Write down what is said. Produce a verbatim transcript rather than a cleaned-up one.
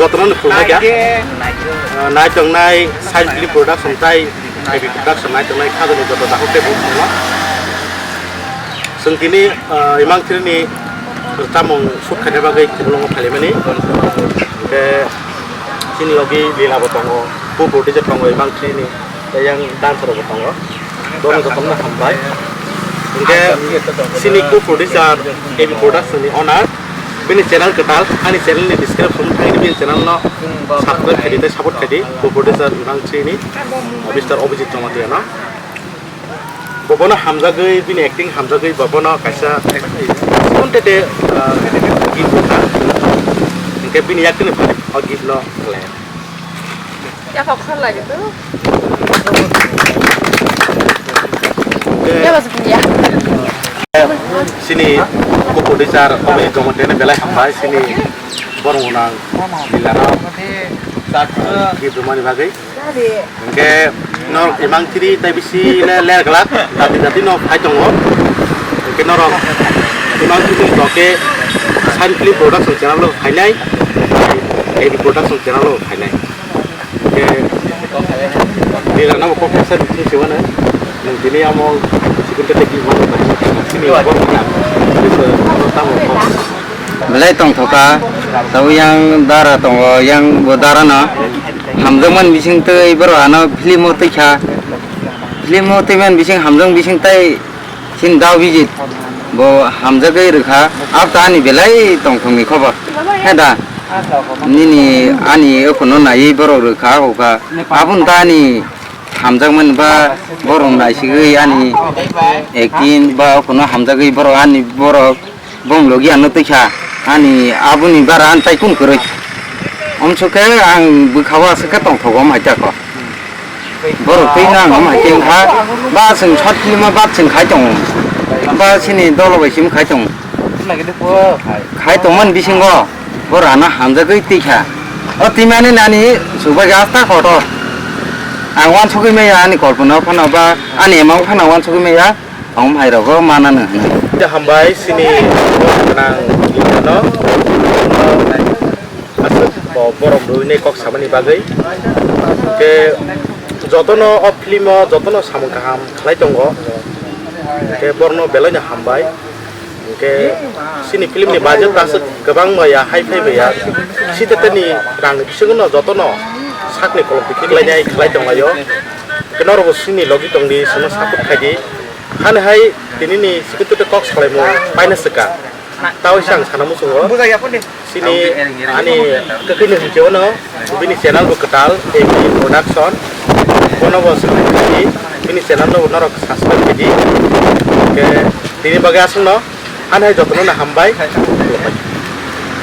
Jotono ni khulumya. Ah, nai tongnai Science Film Production tai A B Production nai tongnai khajani joto dahok tei bo khulumya. Chwng tini, ah, Imang Three ni chamung shoot khaina bagwi Kiblongo phailaimani. Hwnkhe chini logi Lila bo tongo, co-producer tongo Imang Three ni. Tei yang dancer rok bo tongo. Bono jotono hambai. Hwnkhe chini co-producer A B Production ni owner. Bini channel kwtal, ani channel ni description thangwi bini channel no subscribe khaidi tei support khaidi. Co-producer Imang Three ni Mister Abhijit Jamatia no. Bo bono hamjagwi, bini acting hamjagwi bo bono kaisa sigon tete, ah, gift rwkha. Hwnkhe bini yaktwini phai o gift no khlai. Yapha khorlai gitu. Yapha sepinya. Sini co-producer Abhijit Jamatia ni belai hambai, sini borong unang Lila no gift rwmani bagwi. Hwnkhe norok Imang Three tai bisi le ler glak, dati dati no phai tongo. Hwnkhe norok Imang Three ni doke Science Film Production channel o phainai, A B Production channel o phainai. Hwnkhe Lila no kok kaisa meeting se mano. Nwng tini amo sikun tete ki mano, sini borok na. Tamo kok. Belai tongthoka, tabo yang dara tongo, yang bo dara no hamjakmani bising twi borok ano film o twi kha, film o twi mani bising hamjak bising tai sin dao bijit bo hamjagwi rwkha, abo ta ani belai tongthokni khobor. He da, nini ani okhorno naiwi borok rwkha, hokha, aboni ta ani hamjakmani ba borok naisigwi ani acting ba okhorno hamjagwi borok ani borok Bong logi ano twi kha, ani aboni bara ani tai kung kwrwi. Omsok khe ang bwkha o aswk khe tongthogo, om hai ta kho. Borok twi no ang om hai khe wngkha, ba chwng short film o ba chwng khai tongo, ba chini dolo bai simi khai tongo. Khai tongmani bisingo borok ano hamjagwi twi kha. O twi mani nani subai khe asta kotor. Ang uansugwi maya, ani kolpona o phano ba ani ema o phano uansugwi maya. Tong hai rogo manano hwnwi. Hambai sini gwnang no aswk bo borom rwini kok samani bagwi. Hwnkhe jotono o film o jotono samung kaham khlai tongo. Hwnkhe borno belai no hambai. Hwnkhe sini film ni budget aswk kwbang maya, hai phai maya. Sitete ni rang ni bisingo no jotono sakni kolom tikhi khlainai khlai tonglaio. Hwnkhe norokbo sini logi tongdi, sono support khaidi. Hani hai tini ni sikitute kok salaimung paina swkang. Tao se ang sana muchungo. Sini ani kwkhwini hwnkhe ono bini channel bo kwtal, A B Production. Bono bo subscribe khaidi, bini channel no norok subscribe khaidi. Hwnkhe tini bagwi aswkno hani hai jotono no hambai.